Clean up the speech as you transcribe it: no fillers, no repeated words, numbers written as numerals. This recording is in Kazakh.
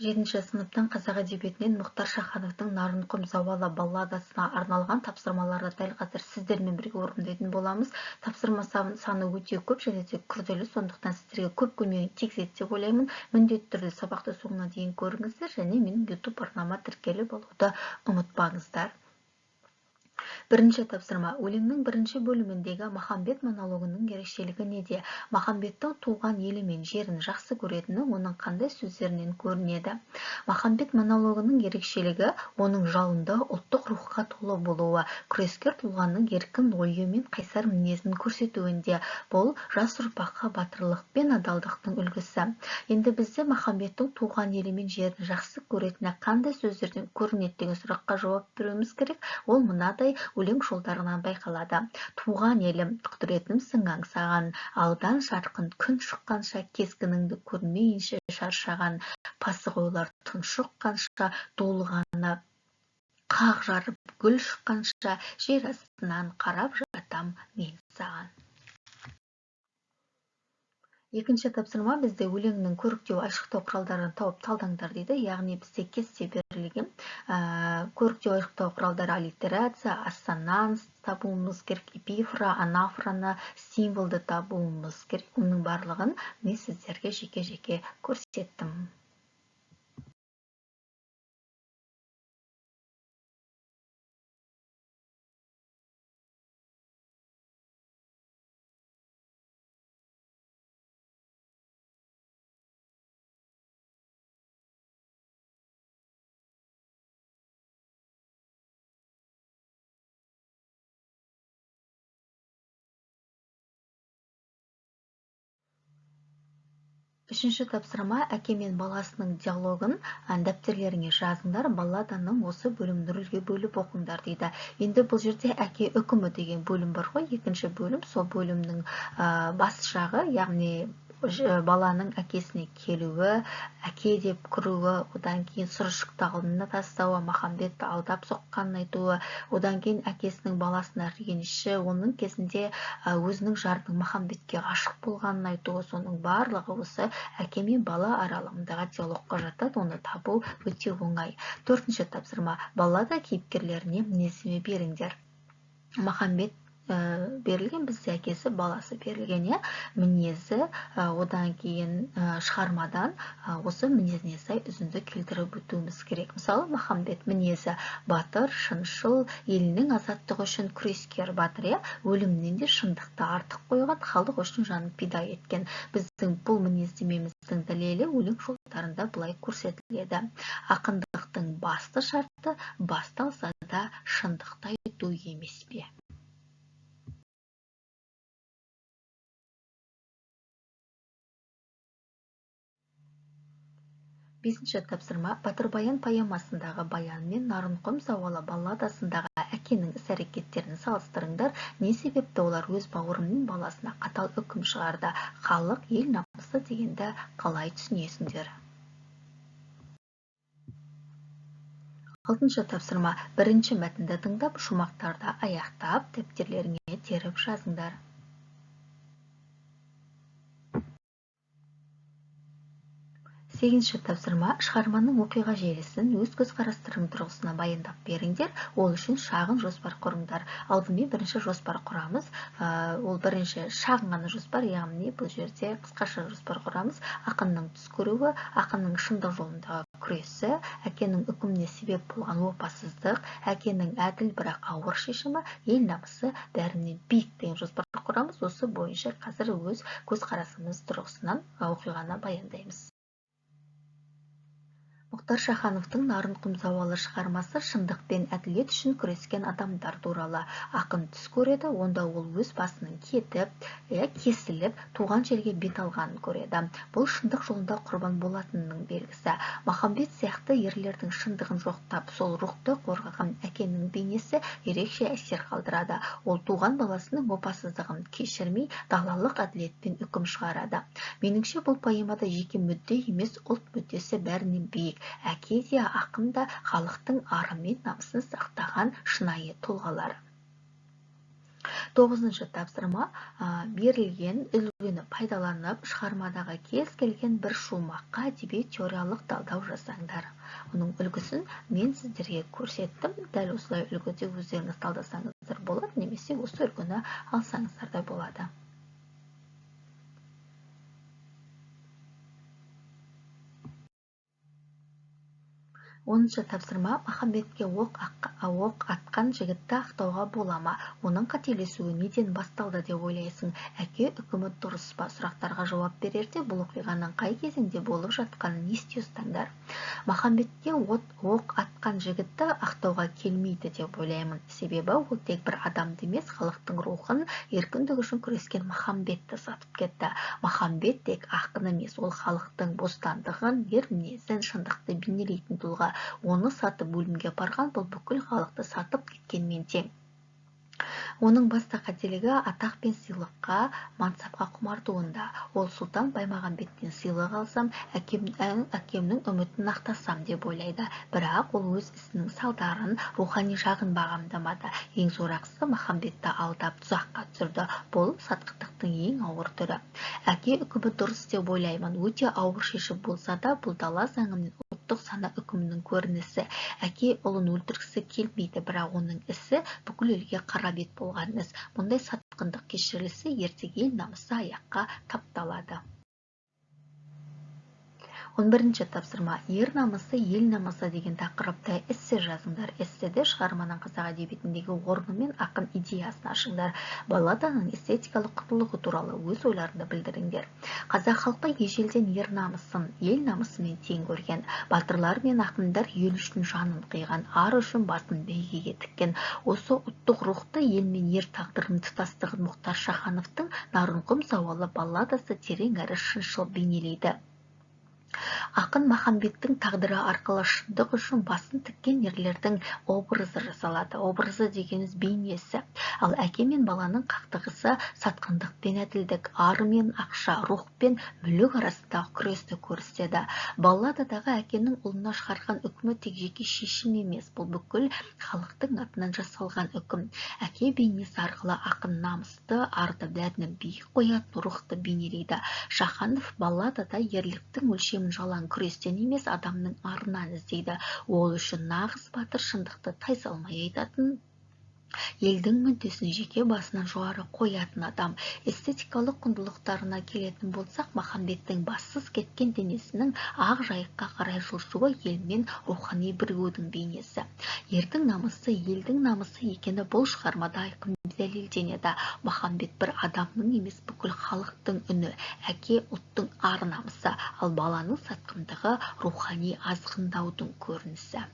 7-ші сыныптың қазақ әдебиетінен Мұхтар Шахановтың Нарынқұм зауалы балладасына арналған тапсырмаларды дәл қазір сіздермен бірге орындайтын боламыз. Тапсырма саны өте көп және де күрделі, сондықтан сіздерге көп көмегін тигізеді деп ойлаймын. Міндетті түрде сабақты соңына дейін көріңіздер және менің YouTube арнама тіркеліп алуды ұмытпаңыздар. Бірінші тапсырма. Өлеңнің бірінші бөліміндегі Махамбет монологының ерекшелігі неде? Махамбеттің туған елі мен жерін жақсы көретіні оның қандай сөздерінен көрінеді? Махамбет монологының ерекшелігі оның жалынды ұлттық рухқа толы болуы, күрескер тұлғаның еркін ойы мен қайсар мінезін көрсетуінде. Бұл жас ұрпаққа батырлық пен адалдықтың үлгісі. Енді бізде Махамбеттің туған елі мен жерін жақсы көретіні қандай сөздерден көрінеді деген сұраққа жауап беруіміз керек. Ол мынадай өлең жолдарынан байқалады. Туған елім, құдіретімсің аңсаған, алдан жарқын күн шыққанша, кескініңді көрмейінше шаршаған, пасық ойлар тұншыққанша, долғаны қақ жарып гүл шыққанша, жер астынан қарап жатам мен саған. Екінші тапсырма бізде өлеңнің көріктеу айшықтау құралдарын тауып талдаңдар дейді. Яғни бізде кесте берілген. Көріктеу айшықтау құралдары аллитерация, ассонанс табуымыз керек, эпифора, анафораны, символды табуымыз керек. Оның барлығын мен сіздерге жеке-жеке көрсеттім. Үшінші тапсырма. Әке мен баласының диалогын дәптерлеріңе жазыңдар, балладаның осы бөлімін рөлге бөліп оқыңдар дейді. Енді бұл жерде әке үкімі деген бөлім бар ғой, екінші бөлім, сол бөлімнің бас жағы, яғни баланың әкесіне келуі, әке деп кіруі, одан кейін сұрышықты алдына тастауы, Махамбетті алдап соққанын айтуы, одан кейін әкесінің баласына реніші, оның кезінде өзінің жарының Махамбетке ғашық болғанын айтуы, соның барлығы осы әке мен бала аралығындағы диалогқа жатады, оны табу өте оңай. Төртінші тапсырма. Баллада кейіпкерлеріне мінездеме беріңдер. Махамбет берілген, бізде әкесі, баласы берілген, иә, мінезі, одан кейін шығармадан осы мінезіне сай үзінді келтіріп өтуіміз керек. Мысалы, Махамбет мінезі батыр, шыншыл, елінің азаттығы үшін күрескер батыр, иә, өлімнен де шындықты артық қойған, халық үшін жанын пида еткен. Біздің бұл мінездемеміздің дәлелі өлең жолдарында былай көрсетіледі. Ақындықтың басты шарты басталса да шындықты айту емес пе? Бесінші тапсырма. Батыр Баян поэмасындағы Баян мен Нарынқұм зауалы балладасындағы әкенің іс-әрекеттерін салыстырыңдар. Не себепті олар өз бауырының баласына қатал үкім шығарды? Халық, ел намысы дегенді қалай түсінесіңдер? Алтыншы тапсырма. Бірінші мәтінді тыңдап, шумақтарды аяқтап, дәптерлеріңе теріп жазыңдар. Сегізінші тапсырма. Шығарманың оқиға желісін өз көзқарастарың тұрғысынан баяндап беріңдер. Ол үшін шағын жоспар құрыңдар. Алдымен бірінші жоспар құрамыз. Ол бірінші шағын ғана жоспар, яғни бұл жерде қысқаша жоспар құрамыз. Ақынның түс көруі, ақынның шындық жолындағы күресі, әкенің үкіміне себеп болған опасыздық, әкенің әділ бірақ ауыр шешімі, ел намысы бәрінен биік деген жоспар құрамыз. Осы бойынша қазір өз көзқарасымыз тұрғысынан оқиғаны баяндаймыз. Мұхтар Шахановтың Нарынқұм зауалы шығармасы шындық пен әділет үшін күрескен адамдар туралы. Ақын түс көреді, онда ол өз басының кетіп, кесіліп, туған жерге бет алғанын көреді. Бұл шындық жолында құрбан болатынының белгісі. Махамбет сияқты ерлердің шындығын жоқтап, сол рухты қорғаған әкенің бейнесі ерекше әсер қалдырады. Ол туған баласының опасыздығын кешірмей, далалық әділетпен үкім шығарады. Меніңше, бұл поэмада жеке мүдде емес, ұлт мүддесі бәрінен биік. Әке де, ақын да халықтың ары мен намысын сақтаған шынайы тұлғалар. 9-шы тапсырма. Берілген үлгіні пайдаланып, шығармадағы кез келген бір шумаққа әдеби теориялық талдау жасаңдар. Оның үлгісін мен сіздерге көрсеттім. Дәл осылай үлгіде өздеріңіз талдасаңыздар болады, немесе осы үлгіні алсаңыздар да болады. 10-шы тапсырма. Махамбетке оқ атқан жігітті ақтауға бола ма? Оның қателесуі неден басталды деп ойлайсың? Әке үкімі дұрыс па? Сұрақтарға жауап берерде бұл оқиғаның қай кезеңде болып жатқанын есте ұстаңдар. Махамбетке оқ атқан жігітті ақтауға келмейді деп ойлаймын. Себебі ол тек бір адамды емес, халықтың рухын, еркіндік үшін күрескен Махамбетті сатып кетті. Махамбет тек ақын емес, ол халықтың бостандығын, ер мінезін, шындықты бейнелейтін тұлға. Оны сатып өлімге апарған бұл бүкіл халықты сатып кеткенмен тең. Оның басты қателігі атақ пен сыйлыққа, мансапқа құмартуында. Ол Сұлтан Баймағамбеттен сыйлық алсам, әкемнің үмітін ақтасам деп ойлайды. Бірақ ол өз ісінің салдарын, рухани жағын бағамдамады. Ең сорақысы Махамбетті алдап тұзаққа түсірді. Бұл сатқындықтың ең ауыр түрі. Әке үкімі дұрыс деп ойлаймын. Өте ауыр шешім болса да, бұл дала заңы мен ұлттық сана үкімінің көрінісі. Әке ұлын өлтіргісі келмейді, бірақ оның ісі бүкіл елге қара бет болған іс. Мұндай сатқындық кешірілсе, ертең ел намысы аяққа тапталады. 11-ші тапсырма. Ер намысы, ел намысы деген тақырыпта эссе жазыңдар. Эсседе шығарманың қазақ әдебиетіндегі орны мен ақын идеясын ашыңдар. Балладаның эстетикалық құндылығы туралы өз ойларыңды білдіріңдер. Қазақ халқы ежелден ер намысын, ел намысымен тең көрген. Батырлар мен ақындар ел үшін жанын қиған, ар үшін басын бәйгеге тіккен. Осы ұлттық рухты ел мен ер тағдырының тұтастығын Мұхтар Шахановтың Нарынқұм зауалы балладасы терең әрі шыншыл бейнелейді. Ақын Махамбеттің тағдыры арқылы шындық үшін басын тіккен ерлердің образы жасалады. Образы дегеніміз бейнесі. Ал әке мен баланың қақтығысы сатқындық пен әділдік, ар мен ақша, рух пен мүлік арасындағы күресті көрсетеді. Баллададағы әкенің ұлына шығарған үкімі тек жеке шешім емес, бұл бүкіл халықтың атынан жасалған үкім. Әке бейнесі арқылы ақын намысты, арды бәрінен биік қоятын рухты бейнелейді. Шаханов балладада ерліктің өлшемін жалаң күрестен емес, адамның арынан іздейді. Ол үшін нағыз батыр шындықты тайсалмай айтатын, елдің мүддесін жеке басынан жоғары қоятын адам. Эстетикалық құндылықтарына келетін болсақ, Махамбеттің бассыз кеткен денесінің ақ жайыққа қарай жылжуы елмен рухани бірігудің бейнесі. Ердің намысы, елдің намысы екені бұл шығармада айқын дәлелденеді. Махамбет бір адамның емес, бүкіл халықтың үні, әке ұлттың ар намысы, ал баланың сатқындығы рухани азғындаудың көрінісі.